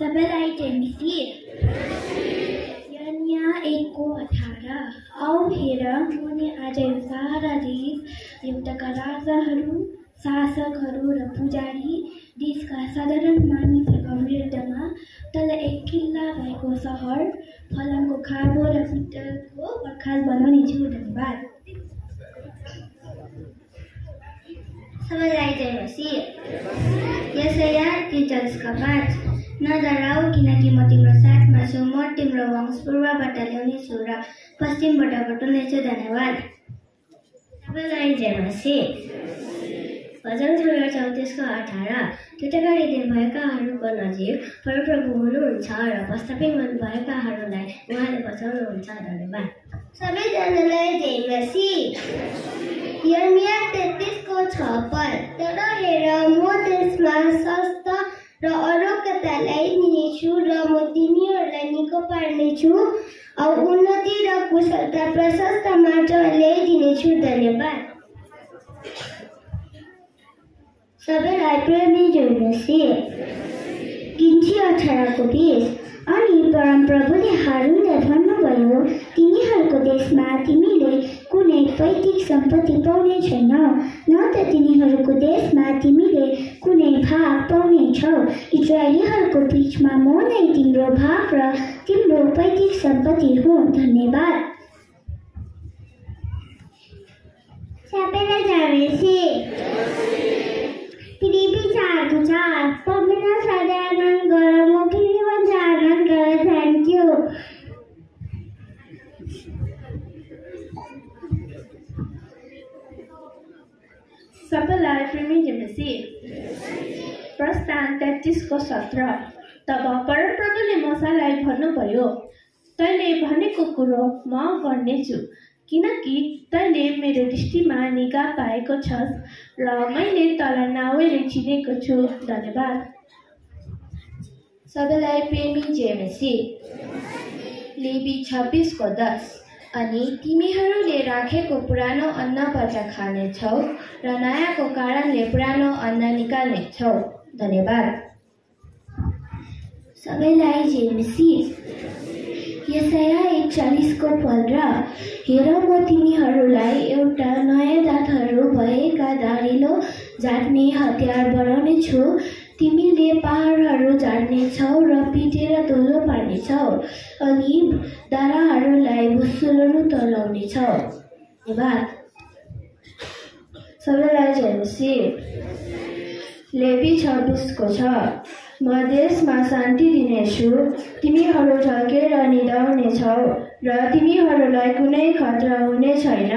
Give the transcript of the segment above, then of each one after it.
सबैलाई टेमिसी यर्मिया 1:18 औ हेर मैले आज सारा देश एउटाका राजाहरू शासकहरू र पुजारी देशका साधारण मानिसहरूको विरुद्धमा तल एक किल्ला भएको सहर फलामको खाबो र पित्तलको पर्खाल बनाउनेछु। धन्यवाद। सबैलाई जय मसीह। यशाया 43:5 नडराऊ किनकि म तिम्रो साथमा छु, म तिम्रो वंश पूर्वबाट ल्याउनेछु र पश्चिमबाट बटुल्नेछु। धन्यवाद। सबैलाई जय मसीह। भजन 34:18 केटाकाडी दिन भएकाहरूको नजिक परमप्रभु हुनुहुन्छ र पश्चाताप भएकाहरूलाई उहाँले बचाउनुहुन्छ। धन्यवाद। सबैजनालाई जय मसीह। यर्मिया 33:6 तर हेर म त्यसमा स्वास्थ्य र अरोग्यता ल्याइदिनेछु र म तिमीहरूलाई निको पार्नेछु औ उन्नति र कुशलता प्रशस्त मात्र ल्याइदिनेछु। धन्यवाद। सबैलाई प्रेमी जय मसीह। गिन्ती 18:20 अनि परमप्रभुले हारूनलाई भन्नुभयो, तिनीहरूको देशमा तिमीले कुनै पैतृक सम्पत्ति पाउने छैनौ, न त तिनीहरूको देशमा तिमीले कुनै भाग पाउनेछौ। इजरायलीहरूको बीचमा म नै तिम्रो भाग र तिम्रो पैतृक सम्पत्ति हुँ। धन्यवाद। सबैलाई जय मसीह। Filipi 4:4 Pamina sadanan गर म फेरि वञ्चालन गर। Thank you. सबैलाई प्रेमी जय मसीह। प्रस्थान 33:17 तब परमप्रभुले मूसालाई भन्नुभयो, तैँले भनेको कुरो म गर्नेछु, किनकि तैँले मेरो दृष्टिमा निगाह पाएको छस् र मैले तँलाई नाउैले चिनेको छु। धन्यवाद। सबैलाई प्रेमी जय मसीह। लेवी 26:10 अनि तिमीहरूले राखेको पुरानो अन्नबाट खानेछौ र नयाँको कारणले पुरानो अन्न निकाल्नेछौ। धन्यवाद। सबैलाई जय मसीह। यशाया 41:15 हेर म तिमीहरूलाई एउटा नयाँ दाँतहरू भएका धारिलो झाट्ने हतियार बनाउनेछु। तिमीले पहाडहरू झार्नेछौ र पिटेर धुलो पार्नेछौ अनि डाँडाहरूलाई भुसुलहरू तलाउनेछौ। धन्यवाद। सबैलाई जय मसीह। लेवी 26:6 म देशमा शान्ति दिनेछु, तिमीहरू झल्केर निदाउनेछौ र तिमीहरूलाई कुनै खतरा हुने छैन।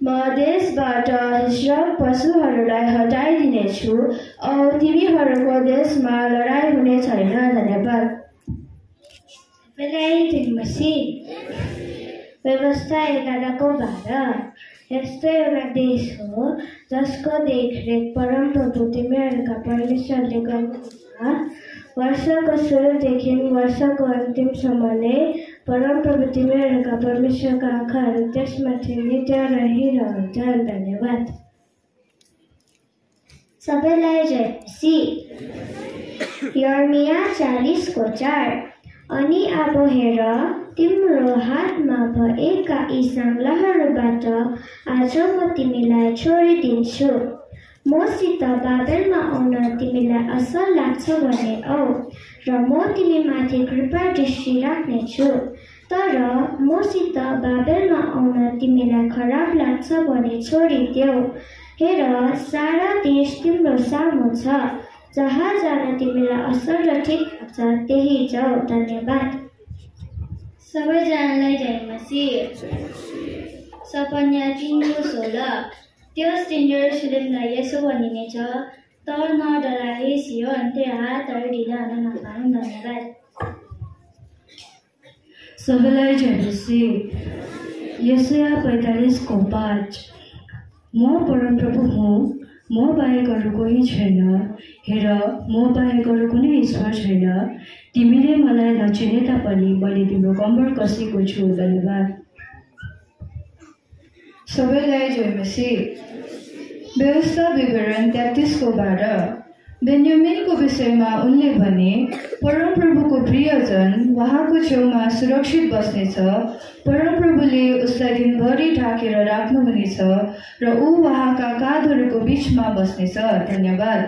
म देशबाट हिंस्रक पशुहरूलाई हटाइदिनेछु औ तिमीहरूको देशमा लडाइँ हुने छैन। धन्यवाद। सबैलाई जय मसीह। व्यवस्था 11:12 यस्तो एउटा देश हो जसको देखरेख परमप्रभु तिमीहरूका परमेश्वरले गर्नुहुन्छ। वर्षको सुरुदेखि वर्षको अन्तिमसम्म नै परमप्रभु तिमीहरूका परमेश्वरका आँखाहरू त्यसमाथि नित्य रहिरहन्छन्। धन्यवाद। सबैलाई जय मसीह। यर्मिया 40:4 अनि अब हेर तिम्रो हातमा भएका यी साङ्लाहरूबाट आज म तिमीलाई छोडिदिन्छु। मसित बाबेलमा आउन तिमीलाई असल लाग्छ भने आऊ र म तिमीमाथि कृपा दृष्टि राख्नेछु। तर मसित बाबेलमा आउन तिमीलाई खराब लाग्छ भने छोडिदेऊ। हेर सारा देश तिम्रो सामु छ, जहाँ जान तिमीलाई असल र ठिक लाग्छ त्यही जाऊ। धन्यवाद। सबैजनालाई जय मसीह। सपन्या 3:16 त्यस दिन यरुसलेमलाई यसो भनिनेछ, त नडराए सियोन, तेरा हातहरू ढिला हुन नपाउन्। धन्यवाद। सबैलाई जय मसीह। यशाया 45:5 म परमप्रभु हुँ, म बाहेक अरू कोही छैन। हेर म बाहेक अरू कुनै ईश्वर छैन। तिमीले मलाई नचिने तापनि मैले तिम्रो कम्बर कसेको छु। धन्यवाद। सबैलाई जय मसीह। व्यवस्था विवरण 33:12 बेन्यामिनको विषयमा उनले भने, परमप्रभु प्रियजन उहाँको छेउमा सुरक्षित बस्नेछ। परमप्रभुले उसलाई दिनभरि ढाकेर राख्नुहुनेछ र ऊ उहाँका काँधहरूको बीचमा बस्नेछ। धन्यवाद।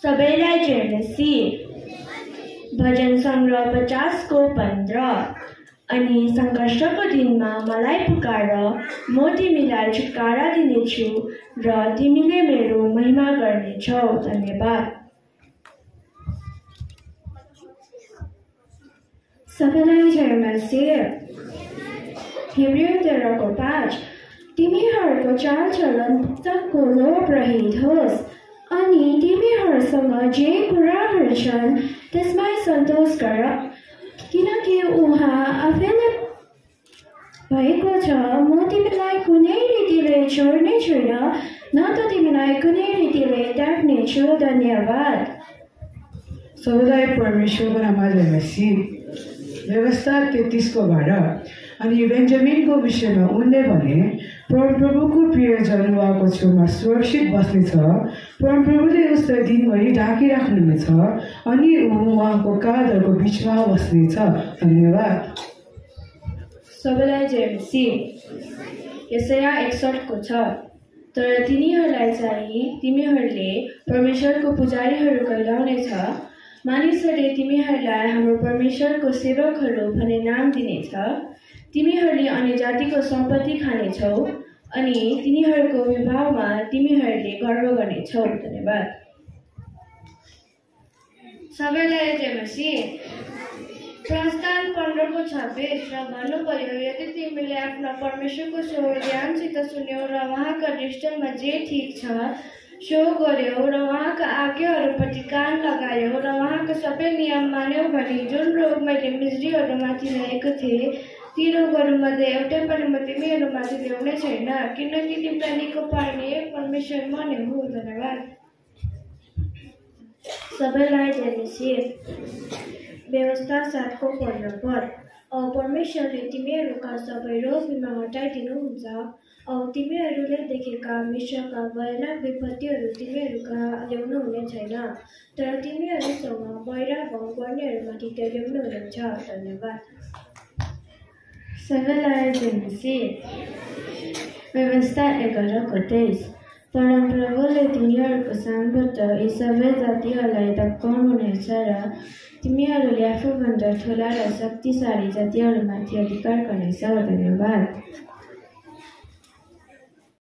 सबैलाई जय मसीह। भजन सङ्ग्रह 50 को 15। अनि सङ्घर्षको दिनमा मलाई पुकार, म तिमीलाई छुटकारा दिनेछु र तिमीले मेरो महिमा गर्नेछौ। धन्यवाद। सबैलाई जय मसीह। हिब्रू 13:5। तिमीहरूको चालचलन पुस्तकको लोभ रहित होस् अनि तिमीहरूसँग जे कुराहरू छन् त्यसमा सन्तोष गर, किनकि उहाँ आफैले भएको छ, म तिमीलाई कुनै रीतिले छोड्ने छैन, न त तिमीलाई कुनै रीतिले त्याग्नेछु। धन्यवाद। सबैलाई परमेश्वरको नाममा जय मसीह। व्यवस्था 33 को 12। अनि बेन्जामिनको विषयमा उनले भने, परमप्रभुको प्रियजन उहाँको छेउमा सुरक्षित बस्नेछ। परमप्रभुले उसलाई दिनभरि ढाकिराख्नुहुनेछ अनि ऊ उहाँको काँधहरूको बीचमा बस्नेछ। धन्यवाद। सबैलाई जय मसीह। यशाया 61 को 6। तर तिनीहरूलाई चाहिँ तिमीहरूले परमेश्वरको पुजारीहरू कहलाउनेछ। मानिसहरूले तिमीहरूलाई हाम्रो परमेश्वरको सेवकहरू भन्ने नाम दिनेछ। तिमीहरूले अन्य जातिको सम्पत्ति खानेछौ अनि तिनीहरूको विवाहमा तिमीहरूले गर्व गर्नेछौ। धन्यवाद। सबैलाई जय मसीह। प्रस्थान 15 को 26। र भन्नु पर्यो, यदि तिमीले आफ्ना परमेश्वरको स्वर ध्यानसित सुन्यौ र उहाँका दृष्टिमा जे ठिक छ सो गर्यौ र उहाँका आज्ञाहरूप्रति कान लगायौ र उहाँका सबै नियम मान्यौ भने जुन रोग मैले मिस्रीहरूमाथि ल्याएको थिएँ ती रोगहरूमध्ये एउटै पनि म तिमीहरूमाथि ल्याउने छैन, किनकि तिमीलाई निको पार्ने परमेश्वर म नै हो। धन्यवाद। सबैलाई जय मसीह। व्यवस्था 7 को 15 पद। औ परमेश्वरले तिमीहरूका सबै रोग बिमार हटाइदिनुहुन्छ। औ तिमीहरूले देखेका मिश्रका भयानक विपत्तिहरू तिमीहरूका ल्याउनु हुने छैन, तर तिमीहरूसँग वैराग गर्नेहरूमाथि त्यो ल्याउनुहुनेछ। धन्यवाद। सबैलाई जय मसीह। व्यवस्था 11 को 23। परमप्रभुले तिमीहरूको सामबाट यी सबै जातिहरूलाई धक्काउनुहुनेछ र तिमीहरूले आफूभन्दा ठुला र शक्तिशाली जातिहरूमाथि अधिकार गर्नेछौ। धन्यवाद।